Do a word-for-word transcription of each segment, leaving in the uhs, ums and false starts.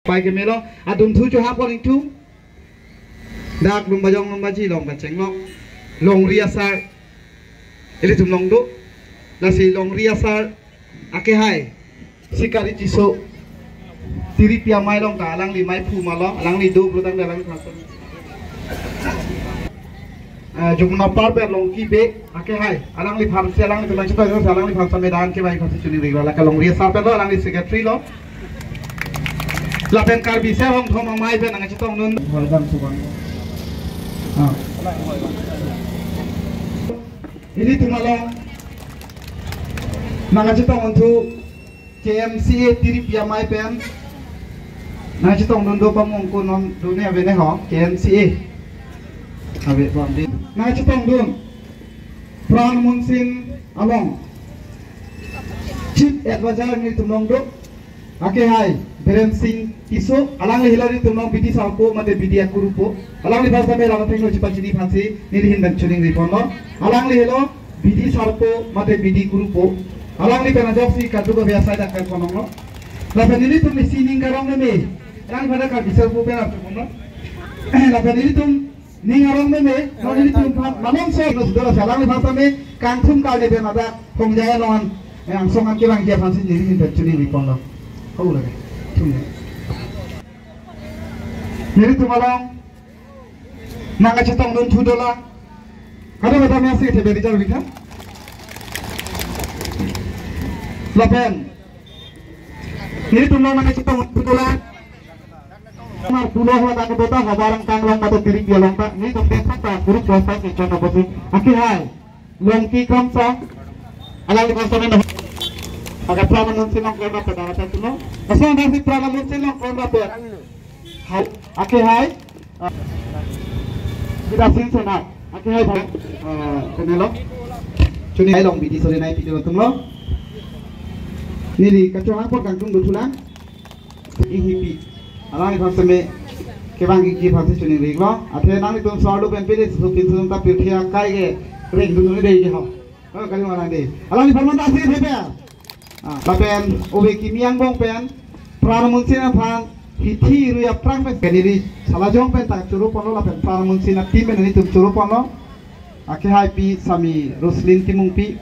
Pai kemelo, adun thu cho hapon ingtung. Dak Lumbajong Lumbaji along kachenglo. Longri asar. Ilitum along do. Lasi longri asar akehai Sikari Tisso, Tiripi amei along ta alangli mei phu malo, alangli do pulo tangte alangli khasam. Eh, Jumna Parpet along kibe akehai, alangliphan si, alanglitum nangchetong, alangliphan si medan ke bai khasi chuningri lo, lake longri asar pen lo, alangli secretary lo. Lapen Karbi Ser Hongthom amei pen nangchetongdun. Horbang subang. Ah. Ilitum along nangchetongdun thu K M C A Tiripi amei pen nangchetongdun do, pamong ko non done ave ne ho, K M C A. Ave pon di. Nangchetongdun Pran Munsin along Chief Advisor nelitum along do. Akehai Biren Sing Tisso, alangli helo nelitum along bidi sarpo mate bidi akurupo. Alangliphan same lam athengno chepachini aphansi neli ahin pen chuningri ponlo. Alangli helo bidi sarpo mate bidi kurupo. Alangli pen ajoksi kadokave asai dak pen ponlonglo. Lapen nelitum isi ning karong meme. Alangliphan dak Karbi Ser pu pen arju ponlo. Lapen nelitum ning arong meme, non nelitum aphan malom so, no sudah si alangliphan same kangthum kali pen ladak Hongjai along, eh, angsong an kevangji aphansi neli ahin pen chuningri ponlo. Kau lagi. Chuningri. Nelitum along nangchetongdun thu dolang. Kadokave ta mesi the beri jar bikha. Lapen nelitum along nangchetongdun thu dolang. Mar pulo ho ta kedota habarang kanglong mate Tiripi along ta. Nelitum desa ta guru kosa ke chon abosi. Akehai Longki Kramsa. Alangliphan same na. Ake Pran Munsin along klemrap pen dara pen tuno. Asong dasi Pran Munsin along klemrap pen. Hai, akehai. Ah, Biren Sing Sena. Akehai bhai. Ah, kenelo. Chuningri along bidi sore nai pidi rotung lo. Neli kachohang apot kangtung do thulang. Ihipi. Alangliphan same kevangji aphansi chuningri lo. Athe nanglitum solo pen pele susu pin sum ta pirthe akai ke rengdun dei ke ho. Oh, kali mana dei. Alangliphan man ta si thepe. Ah, lapen ove kimi angbong pen Pran Munsin aphan hithi rui aphrang pen, pen neli salajong pen ta choro ponlo lapen Pran Munsin a-team pen nelitum choro ponlo. Akehai pi Sami Roslin Timungpi.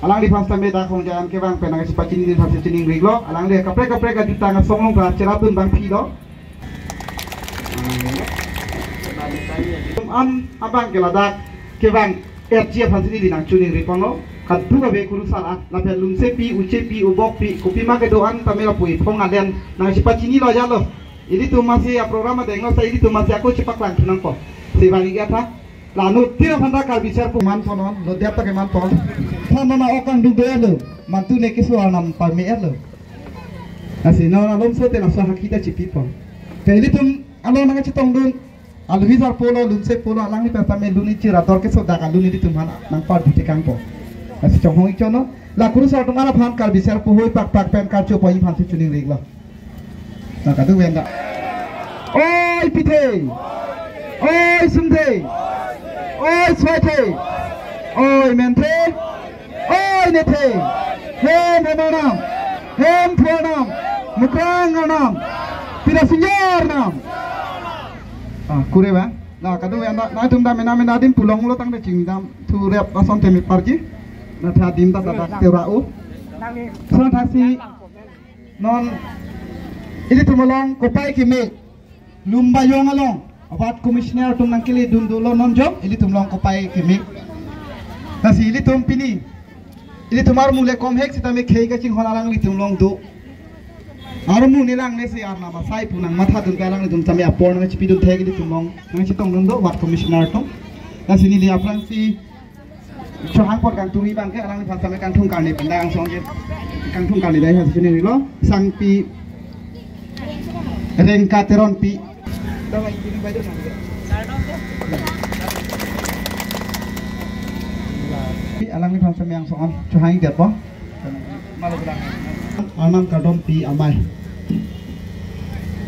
Alangliphan same dak Hongjai an kevang pen nangchepachini aphansi chuningri lo. Alangli kaprek kaprek ajutang asong along ta cherapdun abangpi lo. An abang ke ladak kevang R G aphansi neli nangchuningri ponlo. Kadokave kurusar an, lapen Lumsepi, Uchepi, Ubokpi, kopima kedo-an ta mela pui phong alen nangchepachinilo jalo. Ilitum masi a-program adeng lo sa ilitum masi ako chepaklang thu nangpo. Sivang iga tha. Lanu tira phanta Karbi Ser pu man ponon, lo dia ta ke man pon. Tha mana okang duk dolo. Mantu ne keso arnam parme lo. Lasi non alom so te laso haki ta chipi pon. Te ilitum along nangchetongdun. Alvizar pulo, Lumse pulo, alangli pen same luni chira dor keso dak aluni ilitum aphan nangpar dite kangpo. Lasi chonghong ik chono. La kurusar atum aphan Karbi Ser pu hoi pak pak pen karcho poi aphansi chuningri lo. Na kadu venda. Oi pithe. Oi sumthe. Oi soithe. Oi menthe. Oi nethe. Hem hem arnam. Hem phu arnam. Mukrang arnam. Pira sinjar arnam. Ah, kure ba? Na kadu venda. Nangtum dam mena mena adim pulong lo tangte chingdam thu rep ason temi parji. Na tha adim ta ta ta tera u. Son thasi. Non, ilitum along kopai keme, Lumbajong along, Ward Commissioner atum nangkele dun dolo non jong, ilitum along kopai keme. Lasi ilitum pini, ilitum armu le kom hek sitame khei kachinghon alanglitum along do. Armu nelang nesi arnam asai pu nangmatha dun alanglitum tame apor nangchipidun thek ilitum along, nangchetongdun do, Ward Commissioner atum. Lasi neli aphrangsi, chohang apot kangtung abang ke alangliphan same kangtung karni pen dang song ke. Kangtung karni dai ha chuningri lo. Sangpi Rengka Teronpi. Alangliphan same angsong an chohang idet po. Arnam kardom pi amei.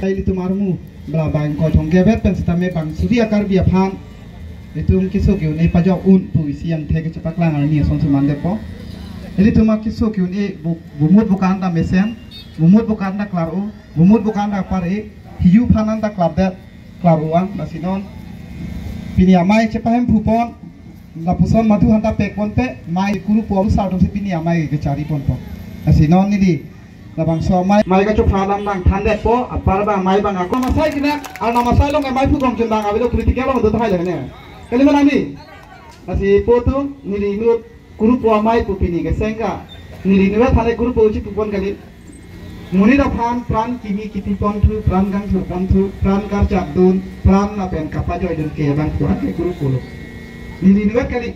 Ilitum armu. Bla bang ko thong kevet pen sitame bang suri a-Karbi aphan. Itum keso ke-un-e pajok un pu isi angthek kechepaklang arni ason suman depo. Ilitum a keso ke-un-e bu-, bumut bukan ta mesen. Mumut bukan dak klar-o, mumut bukan dak par-e, hiyu phanan dak klardet, klar-o ang, lasi non. Pini amei chepahemphupon, lapuson madu hanta pekponpe, mei kuru po sar atumsi pini amei kechariponpo. Lasi non neli, labangso amei, mei kachopha alam nangthandetpo, apar abang mei abang ako. Namasai kinak, Arnam asai along amei phu kong chundang avelo political along do thai le ne. Kali ma nangli? Lasi po atum, neli inut, kuru po amei pu pini keseng ka. Neli inut thane kuru po uchi pupon kali. Monit aphan pran kimi kipiponthu, pran kangthurponthu, pran karchapdun, pran lapen kapajoidun ke abang pura ke kuru pulo. Neli inut kali.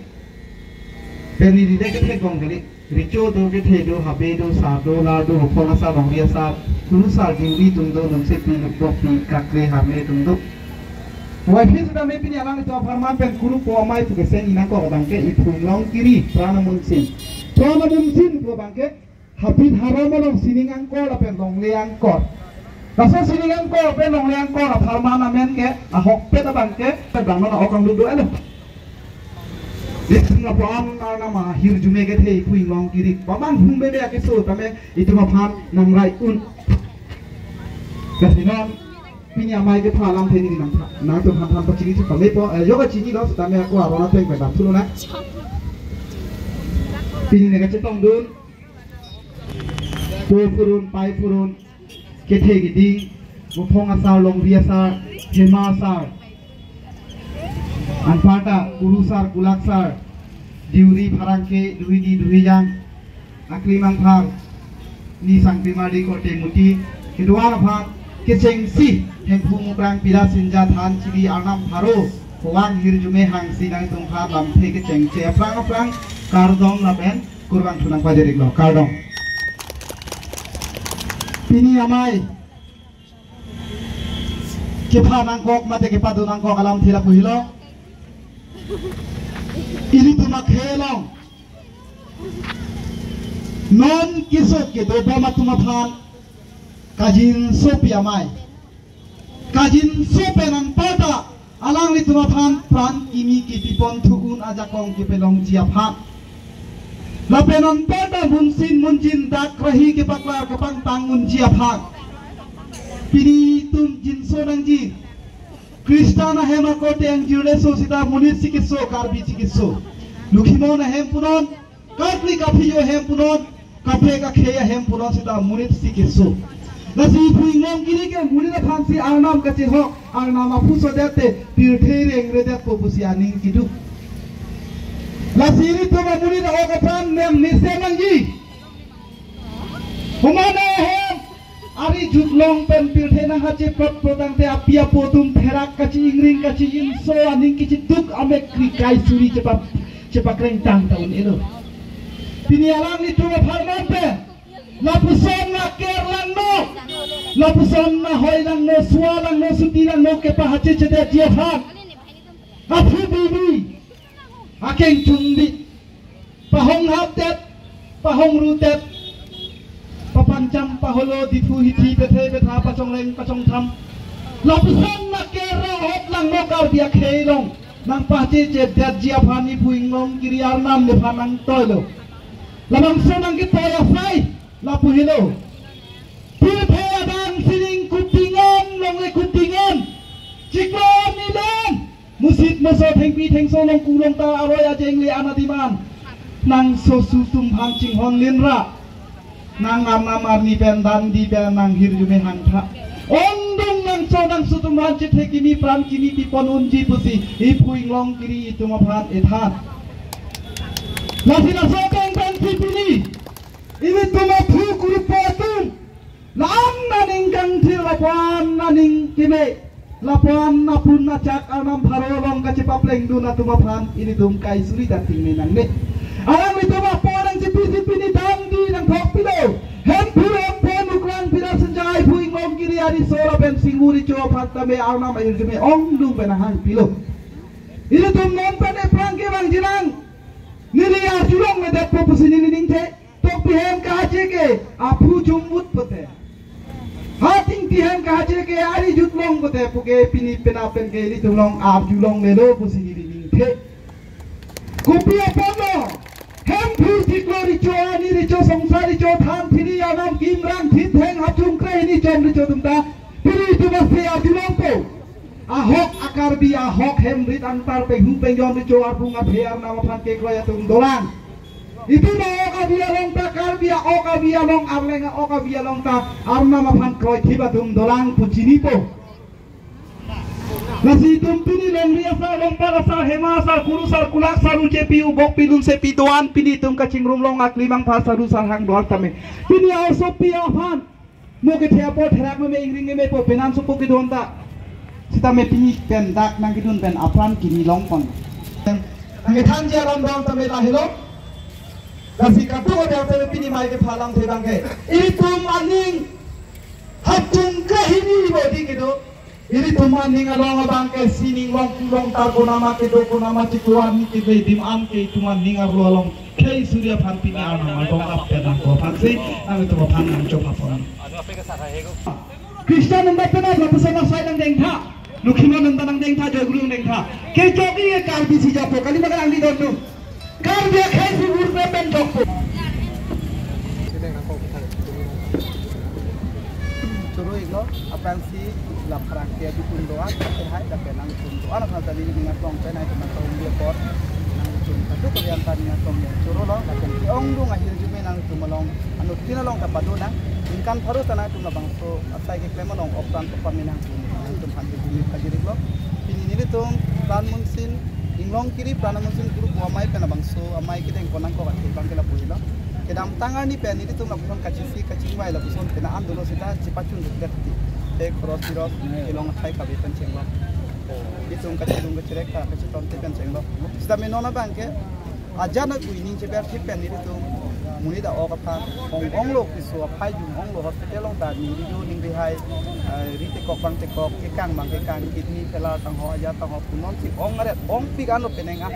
Pen neli le kethek kong kali. Recho do, kethe do, habe do, sar do, lar do, hophong asar, longri asar, kuru sar, diuri atum do, nonsepi, lukbokpi, kakre, hame atum do. Wai phi sitame pini alanglitum apharman pen kuru po amei pu keseng inangkok abang ke iphu Inglongkiri, Pran Amunsin. Pran Amunsin pu abang ke habit harom along sining angkor lapen longle angkor. Laso sining angkor pen longle angkor apharman amen ke ahokpet abang ke, bang non a-ok angduk do-elo. Itum aphan Arnam ahirjume kethe iphu Inglongkiri. Pamang hum bebe akeso tame itum aphan nangrai un. Lasi non pini amei kepha alamthe neli nangtha, nangtum aphan than pachini thu pamepo, eh, jo kachinilo, sitame ako arona theng pen damthulo na. Pini ne kachetongdun, po phurun, pei phurun, kethe kiding, hophong asar, longri asar, hema asar, anparta, kuru sar, kulak sar, diuri, pharangke, duhini, duhijang, akli mangphar, ni sangpimari korte muti, kedo-an aphan kechengsi, Hemphu, Mukrang, Pira, Sinja, Than, Chili, Arnam, Pharo, Kowang, Hirjume, Hangsi nangtum aphan lamthe kechengche aphrang aphrang kardom lapen kurvangthu nangpajir-iklo, kardom. Pini amei kepha nangkok mate kepado nangkok alamthe lapu helo. Ilitum akhei along non keso kedobom atum aphan kajinsopi amei, kajinso pen anparta alanglitum aphan pran kimi kipiponthu un ajakong kepalongji aphan. Lapen anparta munsin munjin dak rahi kepaklar kepangtang unji aphan. Pini itum jinso nangji. Christian ahem akorte angjirleso sita monitsi keso, Karbisi keso. Lukhimon ahem punon, Catholic aphi ahem punon, kaprek akhei ahem punon sita monitsi keso. Lasi iphu Inglongkiri ke monit aphansi Arnam kachehok, Arnam aphu sodet te pirthe rengredetpo pusi aning keduk. Lasi ilitum amonit a-ok aphan nem mesen nangji. Humana ahem ari jutlong pen pirthe nanghache prot prot tangte api apo atum therak kachi-ingring kachi-inso aning kachiduk amek kri kai suri chepa, chepakrengtang ta un-elo. Pini alanglitum apharman pen lapuson na ker langno, lapuson na hoi langno, sua langno, suti langno kepahache chedetji aphan, aphu bibi, akeng chungbi, pahong hapdet, pahong rudet, papancham paholo, Diphu hithi pethe petha pachongleng pachongtham. Lapuson na kera hot langno Karbi akhei along nangpache chedetji aphan iphu Inglongkiri Arnam nephan nangtoilo. Labangso nangketoi asai lapu helo. Pirthe adang sining kutingon, longle kutingon, chiklo nilon, musit moso, thengpi thengso, longku longta, aroi ajengle anadiman nangsoso atum aphan chinghon linra. Nang arnam arni pen, dandi pen, nang hirjume hangtha. Ongdung nangso nangso atum aphan chethe kimi pran kimi pipon unji pusi iphu Inglongkiri itum aphan ethan. Lasi laso kang kang pipini ilitum aphu kuru po atum, la-an aning kangthir, lapu-an aning keme, lapu-an apun achak Arnam Pharo along kachepaplengdun atum aphan ilitum kai suri ta thingme nangne. Alanglitum apor nangchipi chipi ni dandi nangthok pilo. Hemphu Hemphu, Mukrang, Pira, Sinja, iphu Inglongkiri ariso lapen Singhu Recho aphan tame Arnam ahirjume ongdung pen nanghang pilo. Ilitum non pen ephrang kevangji nang. Neli arjulongledetpo pusi neli ningthe. Tokpi hem kahache ke aphu chumbut pote, hatingpi hem kahache ke ari jutlong pote puke pini penap pen ke ilitum along arjulonglelo pusi neli ningthe. Kopi apotlo? Hemphu chiklo recho, arni recho, songsar recho, than thiri, anam kimrang thitheng, hachungkre hini chom recho atum ta pini itum ase arjulongpo. Ahok a-Karbi, ahok hem rit angtar, penghu pengjon recho, arpung aphe arnam aphan kekroi atum dolang. Itum a-ok abi along ta, Karbi a-ok abi along, Arleng a-ok abi along ta arnam aphan kroithip atum dolang pu chinipo. Lasi itum pini longri asar, longpat asar, hema asar, kuru asar, kulak asar, ujepi, ubok pi, lunsepi do-an, pini itum kachingrum long akli mangpha saru sarhang do-an tame. Pini a-osopi aphan mo kethe apor therak meme, ingring memepo, penan supo kedo-an ta. Sitame pini pen dak nangkedun pen apran kimi longpon. Nangkethanji alam do-an tame lahelo. Lasi kadokave tame pini mai kephalam the abangke, itum aning hachungkre hini bodi kedo. Ilitum aning along abangke sining longku longtar, konama kedo, konama chiklo, arni kedo, adim an ke itum aning arlo along khei suri aphan pini arnam along ap pen nangkok aphansi nanglitum aphan nangchok aphan. Christian nunda pena bapusana sai nangdengtha, Lukhiman nunda nangdengtha, Joy Guru nangdengtha. Kechok-i Karbi si japo, kali makan angdi don nu. Karbi akhei si urbe pen jokpo. Choro-iklo, aphrangsi la phrang ke adutum do-an, ate hai, lapen nangtum do-an, aphrang tadi ninga tong pen, hai, teman tong dia pot. Nangtum kadokave ta ninga tong dia chorolo, lapen ke-ongdung ahirjume nangtum along, anuttin along ta pado nang, ningkan pharo ta nangtum labangso asai keklem along opran topa me nangtum, nangtum aphan ke juli kajiriklo. Pini nelitum Pran Munsin, Inglongkiri Pran Munsin Group amei pen labangso amei kedeng ponang kok athe abangke lapu helo. Kedamtang arni pen nelitum lapuson kachisi kachingvai lapuson kena an dolo seta chipachun dukdet ti. Te khoros piros kelong athai kave pen chenglo. Nelitum kachidung kachirek ta kachiton te pen chenglo. Seta me non abangke ajat nangpui ning cheber thip pen nelitum monit a-ok aphan ong-onglo, piso aphai jum onglo, hospital along ta ningri jo ningri hai, eh, ri tekok bang tekok, kekang bang kekang, kidney failure tangho, ajat tangho, punon si ong aret ongpik anlo penang a.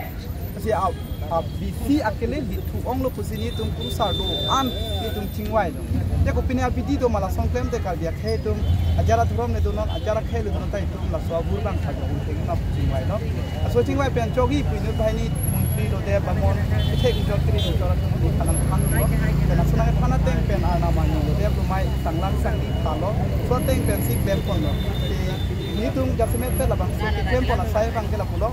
Lasi a, a B C akele bithu onglo pusi nelitum kurusar do-an nelitum chingvailo. Te kopine abidi do ma lason klem te Karbi akhei atum, ajat adhorom le donon, ajat akhei le donon ta itum laso abur bang pajok thek ma chingvailo. Laso chingvai pen chok-i pui nut banghini montri lo de bamon, kethek injor kiri injor atum ni kanang thanlo. Pen laso nangthan ateng pen arnam arni lo de lo mai sanglang sangni thalo. Laso ateng pensi klem ponlo. Te nelitum jasemet pen labangso keklem pon asai abangke lapulo.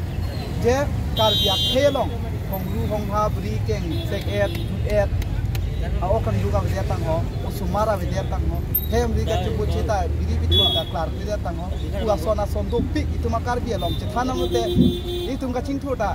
Je Karbi akhei along, hongru hongha, bri keng sek-et, et, a-ok kangduk avedet tangho, osomar avedet tangho, hem ri kachubu cheta, biri bithu ta klarklidet tangho, pu ason ason dopik itum a-Karbi along chethan nanglote, itum kachingthur ta